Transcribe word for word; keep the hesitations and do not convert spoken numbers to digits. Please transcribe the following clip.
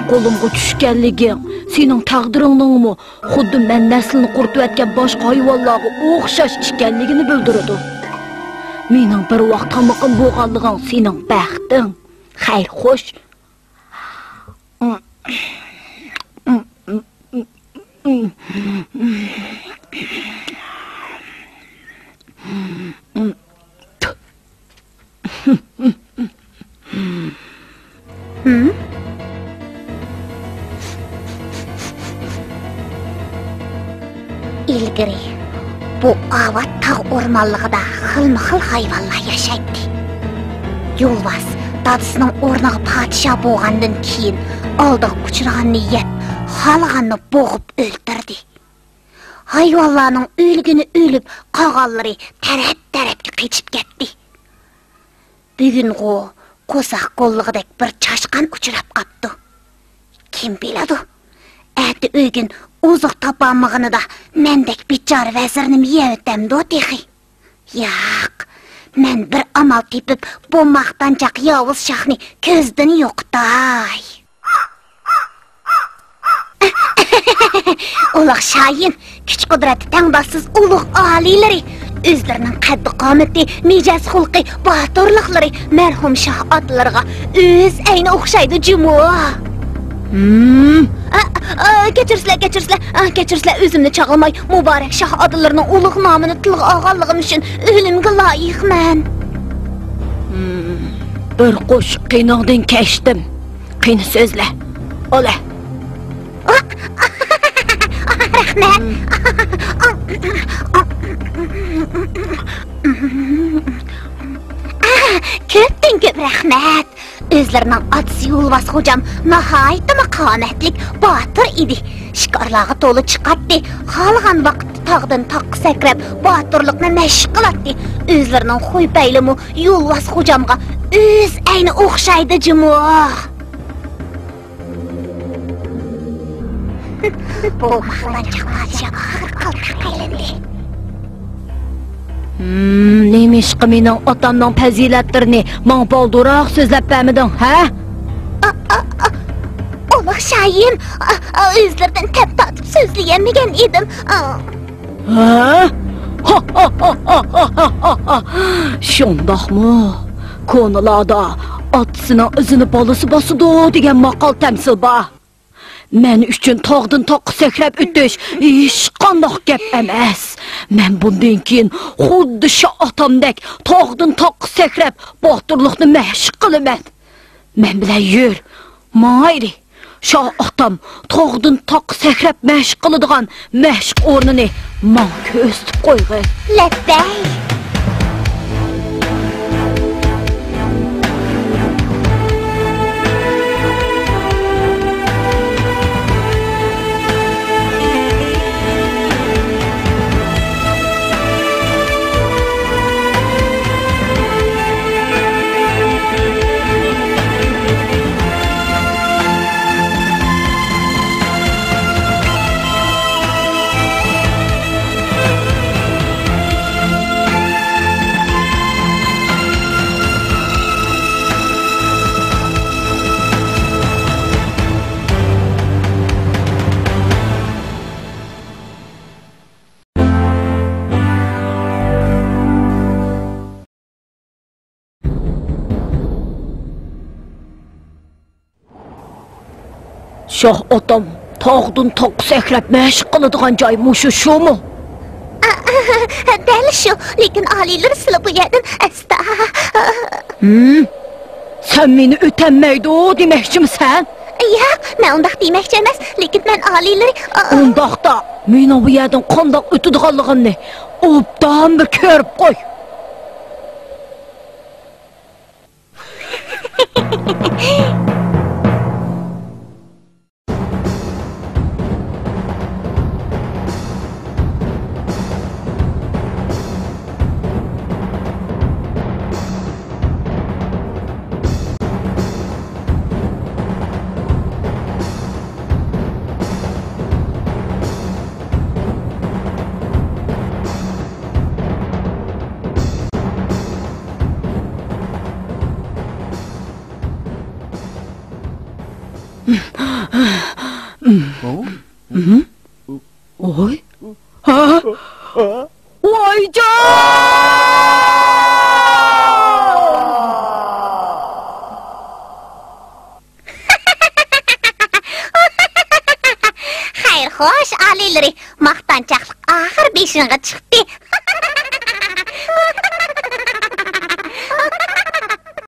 قولۇمغا چۈشكەنلىكىڭ سېنىڭ تەقدىرىڭنىڭمۇ خۇددى مەن نەسلىنى قۇرۇتۇۋەتكەن باشقا ھايۋانلارغا ئوخشاش ئىكەنلىكىنى بىلدۈرىدۇ. مېنىڭ بىر ۋاق تامىقىم بولغانلىقىڭ سېنىڭ بەختىڭ. خەير، خوش. ئىلگىرى بۇ ئاۋات تاغ ئورمانلىقىدا خىلمۇ خىل ھايۋانلار ياشايتتى. يولۋاس دادىسىنىڭ ئورنىغا پادىشاھ بولغاندىن كېيىن، ئالدىغا ئۇچرىغاننى يەپ، خالىغاننى بوغۇپ ئۆلتۈردى. ھايۋانلارنىڭ ئۆلگىنى ئۆلۈپ، قالغانلىرى تەرەپ-تەرەپكە قېچىپ كەتتى. بۈگۈنغۇ قورساق قوللىغۇدەك بىر چاشقان ئۇچراپ قاپتۇ. كىم بىلىدۇ، ئەتە ئۆگۈن ئوزۇق تاپالمىغىنىدا مەندەك بىچارە ۋەزىرنىمۇ يەۋېتەمدۇ تېخى؟ ياق، مەن بىر ئامال تېپىپ، بۇ ماختانچاق ياۋۇز شاھنى كۆزدىن يوقىتاي. ئۇلۇغ شاھىم، كۈچ-قۇدرەتتە تەڭداشسىز ئۇلۇغ ئالىيلىرى، ئۆزلىرىنىڭ قەددى-قامىتى، مىجەز-خۇلقى، باتۇرلۇقلىرى مەرھۇم شاھ ئاتىلىرىغا ئۆز ئەينى ئوخشايدۇ جۇمۇ. ھىم. ئا، ئا، كەچۈرسىلەر، كەچۈرسىلەر، ئا، كەچۈرسىلەر، ئۆزۈمنى چاغلىماي، مۇبارەك شاھ ئاتىلىرىنىڭ ئۇلۇغ نامىنى تىلغا ئالغانلىقىم ئۈچۈن ئۆلۈمگە لايىقمەن. ھىم. بىر قوشۇق قېنىڭدىن كەچتىم. قېنى سۆزلە. ئالە. رەھمەت. كۆپتىن كۆپ رەھمەت. ئۆزلىرىنىڭ ئاتىسى يولۋاس خوجام ناھايىتىمۇ قامەتلىك، باتۇر ئىدى. شىكارلارغا تولا چىقاتتى. خالىغان ۋاقىتتا تاغدىن تاغقا سەكرەپ، باتۇرلۇقنى مەشىق قىلاتتى. ئۆزلىرىنىڭ خۇي-پەيلىمۇ يولۋاس خوجامغا ئۆز ئەينى ئوخشايدۇ جۇمۇ. بۇ ماختانچاق پادىشاھ ئاخىرى قالتاق ئايلاندى. ھىم، نېمىشقا مېنىڭ ئاتامنىڭ پەزىلەتلىرىنى ماڭا بالدۇرراق سۆزلەپ بەرمىدىڭ، ھە؟ ئا، ئا، ئا، ئۇلۇغ شاھىم، ئا، ئا، ئۆزلىرىدىن تەپ تارتىپ سۆزلىيەلمىگەن ئىدىم. ئا. ھە؟ شۇنداقمۇ؟ كونىلاردا «ئاتىسىنىڭ ئىزىنى بالىسى باسىدۇ» دېگەن ماقال-تەمسىل بار. مەن ئۈچۈن تاغدىن تاغقا سەكرەپ ئۆتۈش ھېچقانداق گەپ ئەمەس. مەن بۇندىن كېيىن خۇددى شاھ ئاتامدەك تاغدىن تاغقا سەكرەپ، باتۇرلۇقنى مەشىق قىلىمەن. مەن بىلەن يۈر، ماڭايلى. شاھ ئاتام تاغدىن تاغقا سەكرەپ مەشىق قىلىدىغان مەشىق ئورنىنى ماڭا كۆرسىتىپ قويغىن. لەببەي! شاھ ئاتام تاغدىن تاغقا سەكرەپ مەشىق قىلىدىغان جاي مۇشۇ، شۇمۇ؟ ئا، ئا، دەل شۇ. لېكىن ئالىيلىرى سىلى بۇ يەردىن ئەستا. ھىم؟ سەن مېنى ئۆتەلمەيدۇ دېمەكچىمىسەن؟ ياق، مەن ئۇنداق دېمەكچى ئەمەس. لېكىن مەن ئالىيلىرى، ئا، ئۇنداقتا مېنىڭ بۇ يەردىن قانداق ئۆتىدىغانلىقىمنى ئوبدان بىر كۆرۈپ قوي. ۋوي. ھا؟ ۋايجان! خەير خوش، ئالىيلىرى، ماختانچاقلىق ئاخىر بېشىڭغا چىقتى.